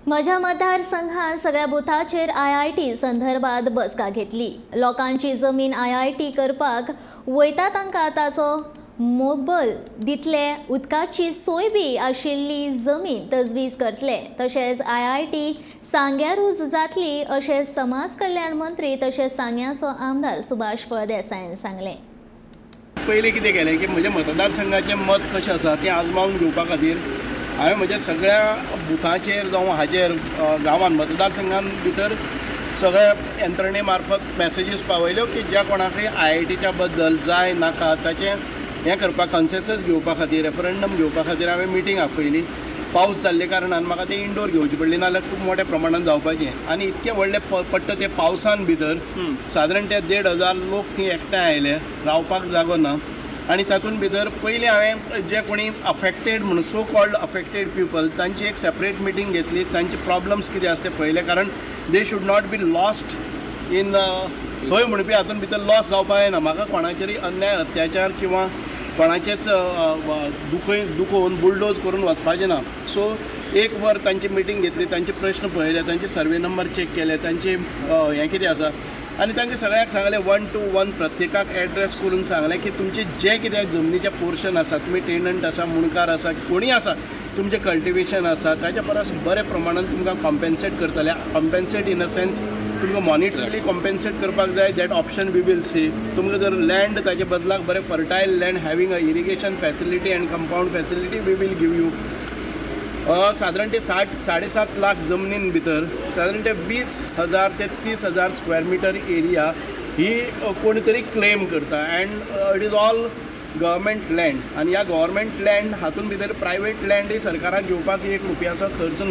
म्हज्या मतदारसंघात सगळ्या बुथाचेर आयआयटी संदर्भात बसका घेतली. लोकांची जमीन आयआयटी करपाक वयता तांकां ताचो मोबल दितले. उदकाची सोय बी आशिल्ली जमीन तजवीज करतले. तशेंच आयआयटी सांग्यारूच जातली अशें समाज कल्याण मंत्री तशेंच सांग्याचो आमदार सुभाष फळदेसायान सांगलें. पयलीं कितें केलें की म्हज्या मतदारसंघाचें मत कशें आसा तें आजमावन घेवपा खातीर हांवें म्हज्या सगळ्या बुथांचेर जावं हाजेर गांवान, मतदारसंघान भितर सगळ्या यंत्रणे मार्फत मॅसेजीस पावयल्यो की ज्या कोणाकय आयआयटीच्या बद्दल जाय नाका ताचें हें करपाक, कन्सेसस घेवपा खातीर, रेफरंडम घेवपा खातीर हांवें मिटींग आपयली. पावस जाल्ले कारणान म्हाका तें इंडोर घेवची पडली, नाजाल्यार खूब मोठ्या प्रमाणान जावपाचें. आनी इतकें व्हडलें पडटा तें पावसान भितर सादारण ते 1500 लोक थंय एकठांय आयले, रावपाक जागो ना. आनी तातूंत भितर पयलीं हांवें जे कोणी अफेक्टेड म्हणून, सो कॉल्ड अफेक्टेड पिपल, तांची एक सेपरेट मिटींग घेतली. तांचे प्रॉब्लम्स कितें आसा ते पळयले, कारण they should not be lost in हय म्हणपी हातूंत भितर लॉस जावपाक जायना. म्हाका कोणाचेरय अन्याय अत्याचार किंवा कोणाचेच दुखय दुखोवन बुलडोज करून वचपाचें ना. सो एक वर तांची मिटींग घेतली, तांचे प्रश्न पळयले, तांचे सर्वे नंबर चॅक केले, तांचे हें कितें आसा आनी तांकां सगळ्यांक सांगलें, वन टू वन प्रत्येकाक एड्रेस करून सांगलें की तुमचें जें कितें जमनीचें पोर्शन आसा, तुमी टेनंट आसा, मुणकार आसा, कोणीय आसा, तुमचें कल्टिवेशन आसा, ताच्या परस बऱ्या प्रमाणान तुमकां कॉम्पेन्सेट करतले. कॉम्पेन्सेट इन अ सेन्स, तुमकां मॉनिटरीली कॉम्पेन्सेट करपाक जाय, that option we will see. तुमकां जर लँड ताचे बदलाक बरें fertile land having a irrigation facility and compound facility we will give you. सादारण ते 7.5 लाख जमनीन भितर सादारण ते 20,000 ते 30,000 स्क्वेअर मिटर एरिया ही कोणी तरी क्लेम करता and it is all government land. आनी ह्या गव्हर्मेंट लँड हातून भितर प्रायवेट लँडय सरकाराक घेवपाक एक रुपयाचो खर्च ना.